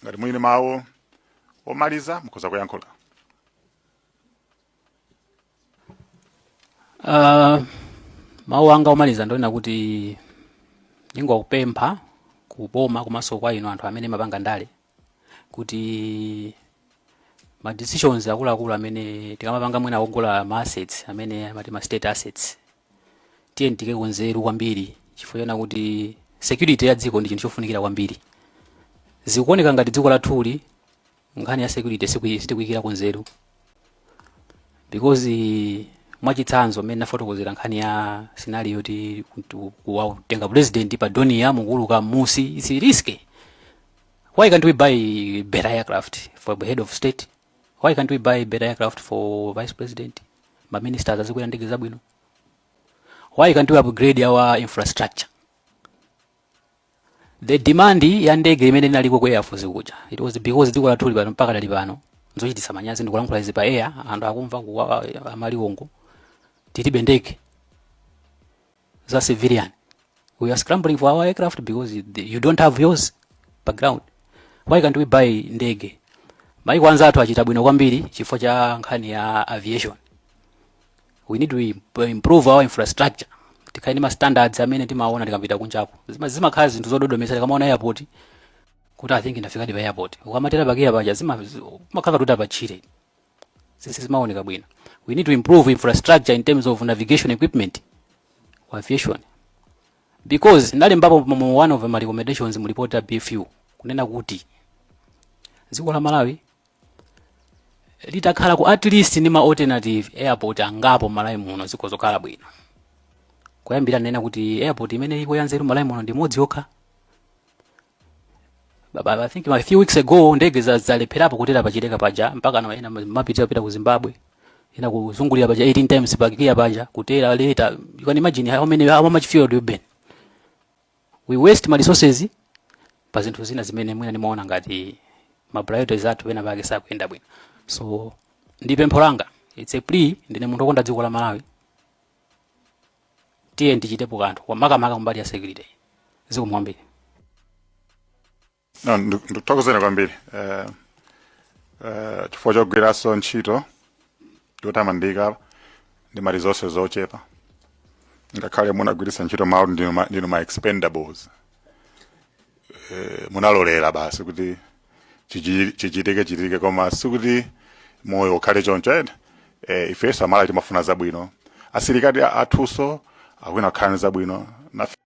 Ngati mwini mawu omaliza, mukhoza kuyankhula. Mawu anga omaliza ndonena kuti ndingokupempha kuboma komanso kwa inu anthu amene mapanga ndale kuti ma decisions akuluakulu amene tikamapanga, mwina ogula ma assets amene amati ma state assets, tiye tiikeko nzeru kwambiri, chifukwa chona kuti security ya dziko ndi chinthu chofunikira kwambiri. Zikuoneka ngati dziko lathuli nkhani ya security sitikuyikirako nzeru, because mwachitsanzo mmene nafotokozera nkhani ya scenario yoti kuwatenga president pa Dornier mukuluka musi, it's risky. Why can't we buy better aircraft for the head of state? Why can't we buy better aircraft for vice president, ma ministers azikwera ndege zabwino? Why can't we upgrade our infrastructure? The demand ya ndege imene inaliko ku Air Force kuja, it was because dziko lathuli pano, mpaka dali pano, nzochititsa manyazi, ndikulankhula izi pa air, anthu akumva ku amaliwongo, tilibe ndege za civilian. We are scrambling for our aircraft because you don't have yours background. Why can't we buy ndege? Maiko anzathu achita bwino kwambiri chifukwa cha nkhani ya aviation. We need to improve our infrastructure, tikhale ndi ma standards amene timaona tikapita kunjapo. Zimakhala zinthu zododomesa tikamaona airport kuti I think ndafika pa airport, ukamatera pakiya paja zimakhala kuti apachire sisi zimaoneka bwino. We need to improve infrastructure in terms of navigation equipment ku aviation, because ndalembapo mu one of my recommendations mu report ya BFU kunena kuti dziko la Malawi litakhala ku at least ndi ma alternative airport angapo Malawi muno, ziko zokhala bwino. Kuyambira nena kuti airport imene iko yanzeru Malawi muno ndi imodzi yokha. I think a few weeks ago ndege zalepherapo kutera pachileka paja, mpaka na ena mapitira kupita ku Zimbabwe, ina kuzungulira paja 18 times pakiya paja kutera later. You can imagine how much fuel do you burn. We waste ma resources pa zinthu zina zimene mwina nimaona ngati ma priorities athu pena pake sakuyenda bwino. So ndi pempho langa, it's a plea, ndine munthu wokonda dziko la Malawi, tiye ndichitepo kanthu makamaka kumbali ya security. Zikomo kwambiri. No, ndikuthokozeni kwambiri chifukwa chogwiranso ntchito yotamandika ndi ma resources ochepa, ngakhale munagwiritsa ntchito mawu ndinu ma expendables. Munalolera basi kuti chichitike chitike, koma sikuti moyo ukhale choncho ene. Ifenso Amalawi timafuna zabwino, asilikali athunso akwina kukhala ndi zabwino nafe.